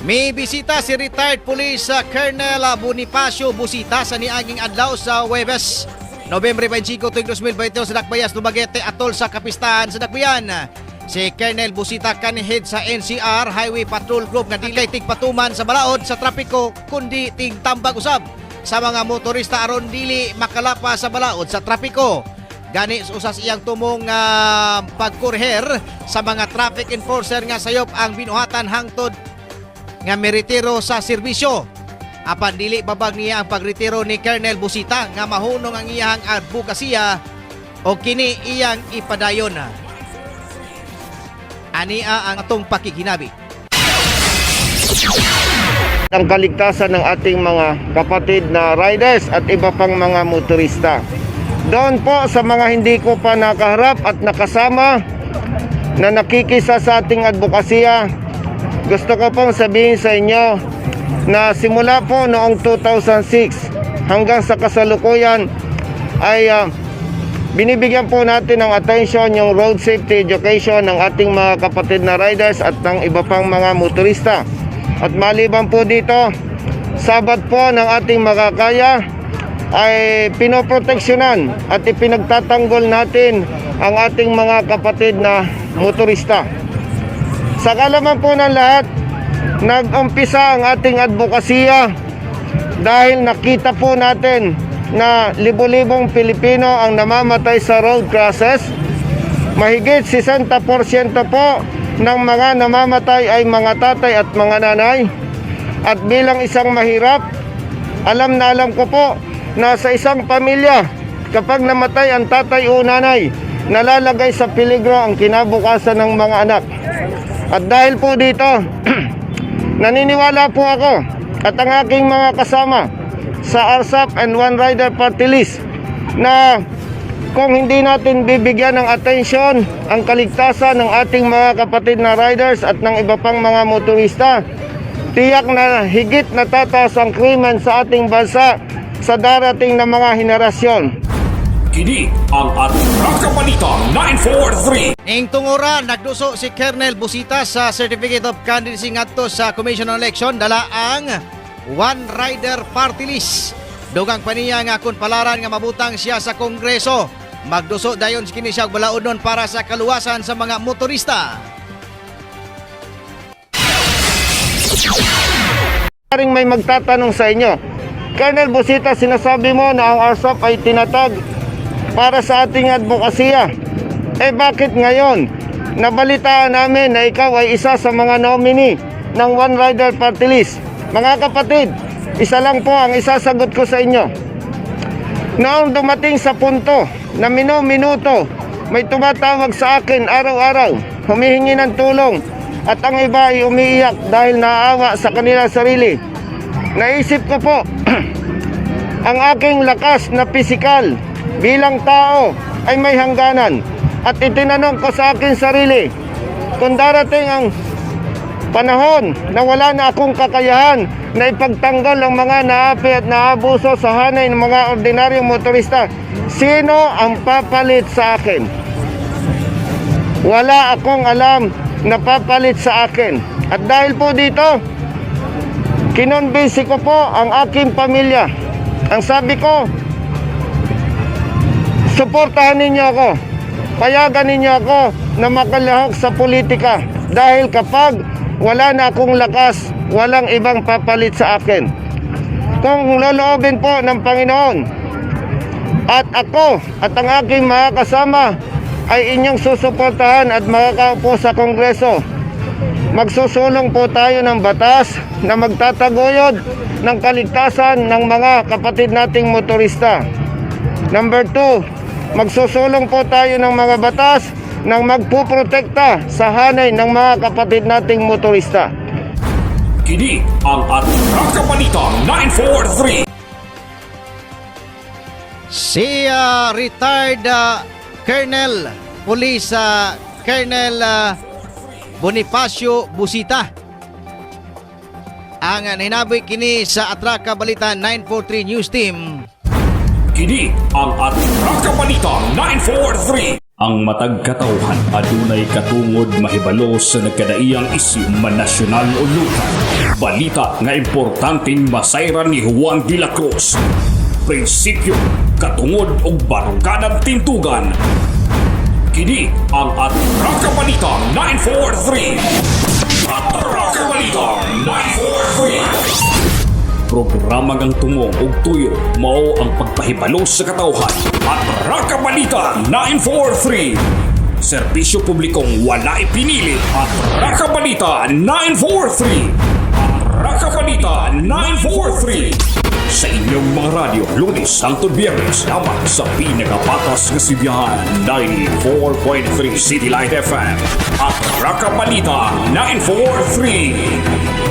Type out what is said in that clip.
May bisita si retired police Colonel Bonifacio Busita sa niaging adlaw sa Huwebes, Nobyembre 25, tuig 2022 sa Dakbayas, Dumaguete, atol sa kapistahan sa Dakbayan. Si Colonel Busita kanhi-head sa NCR Highway Patrol Group nga dili tigpatuman sa balaod sa trapiko kundi tigtambag usab sa mga motorista aron dili makalapa sa balaod sa trapiko. Gani usas iyang tumong pagkurher sa mga traffic enforcer nga sayop ang binuhatan hangtod nga miretiro sa serbisyo. Apan dili babag niya ang pagretiro ni Colonel Busita nga mahunong ang iyang advokasya o kini iyang ipadayon. Ania ang atong pakiginabi. Ang kaligtasan ng ating mga kapatid na riders at iba pang mga motorista. Doon po sa mga hindi ko pa nakaharap at nakasama na nakikisa sa ating advokasya, gusto ko pong sabihin sa inyo na simula po noong 2006 hanggang sa kasalukuyan ay binibigyan po natin ng attention yung road safety education ng ating mga kapatid na riders at ng iba pang mga motorista. At maliban po dito, sabat po ng ating makakaya ay pinoproteksyonan at ipinagtatanggol natin ang ating mga kapatid na motorista. Sa kalaman po ng lahat, nag-umpisa ang ating advokasya dahil nakita po natin na libo-libong Pilipino ang namamatay sa road crashes. Mahigit 60% po ng mga namamatay ay mga tatay at mga nanay. At bilang isang mahirap, alam na alam ko po na sa isang pamilya, kapag namatay ang tatay o nanay, nalalagay sa peligro ang kinabukasan ng mga anak. At dahil po dito, naniniwala po ako at ang aking mga kasama sa RSAP and One Rider Party List na kung hindi natin bibigyan ng atensyon ang kaligtasan ng ating mga kapatid na riders at ng iba pang mga motorista, tiyak na higit na tataas ang krimen sa ating bansa sa darating na mga henerasyon. Kini ang Atraka Balita 943. Ning tungura, nagduso si Colonel Busita sa Certificate of Candidacy ngadto sa Commission on Election dala ang One Rider Party List. Dugang pa niya nga kung palaran nga mabutang siya sa Kongreso, magduso dayon kini siya og balaodnon para sa kaluwasan sa mga motorista. Maring may magtatanong sa inyo, "Colonel Busita, sinasabi mo na ang RSAP ay tinatag para sa ating advokasya. Eh bakit ngayon, nabalitaan namin na ikaw ay isa sa mga nominee ng One Rider Party List?" Mga kapatid, isa lang po ang isasagot ko sa inyo. Noong dumating sa punto na minu-minuto, may tumatawag sa akin araw-araw, humihingi ng tulong, at ang iba ay umiiyak dahil naaawa sa kanilang sarili. Naisip ko po, ang aking lakas na pisikal bilang tao ay may hangganan. At itinanong ko sa aking sarili, kung darating ang panahon na wala na akong kakayahan na ipagtanggol ang mga naapi at naabuso sa hanay ng mga ordinaryong motorista, sino ang papalit sa akin? Wala akong alam na papalit sa akin. At dahil po dito, kinonbinsi ko po ang aking pamilya. Ang sabi ko, "Suportahan ninyo ako. Payagan ninyo ako na makalahok sa politika. Dahil kapag wala na akong lakas, walang ibang papalit sa akin." Kung loloobin po ng Panginoon at ako at ang aking mga kasama ay inyong susuportahan at makakaupo sa Kongreso, magsusulong po tayo ng batas na magtataguyod ng kaligtasan ng mga kapatid nating motorista. Number 2, magsusulong po tayo ng mga batas ng magpuprotekta sa hanay ng mga kapatid nating motorista. Kini ang Atraka Balita 943. Si retired Colonel Police Colonel Bonifacio Busita ang nahinabi kini sa Atraka Balita 943 News Team. Kini ang Atraka Balita 943. Ang matag katawhan adunay katungod mahibalo sa nagkadaiyang isyu, man nasyonal o lokal. Balita nga importanteng masayran ni Juan de la Cruz. Prinsipyo, katungod ug barukadang tintugan. Kini ang Atraka Balita 943. Atraka Balita 943. Programa ngang tumong ug tuyo mao ang pagpahibalo sa katawhan. Atraka Balita 943. Serbisyo publikong wala ipinili. Atraka Balita 943. Atraka Balita 943. Sa inyong mga radyo, Lunes hangtod Biyernes, lamang sa pinakapatas nga sibihan, 94.3 City Light FM. Atraka Balita 943.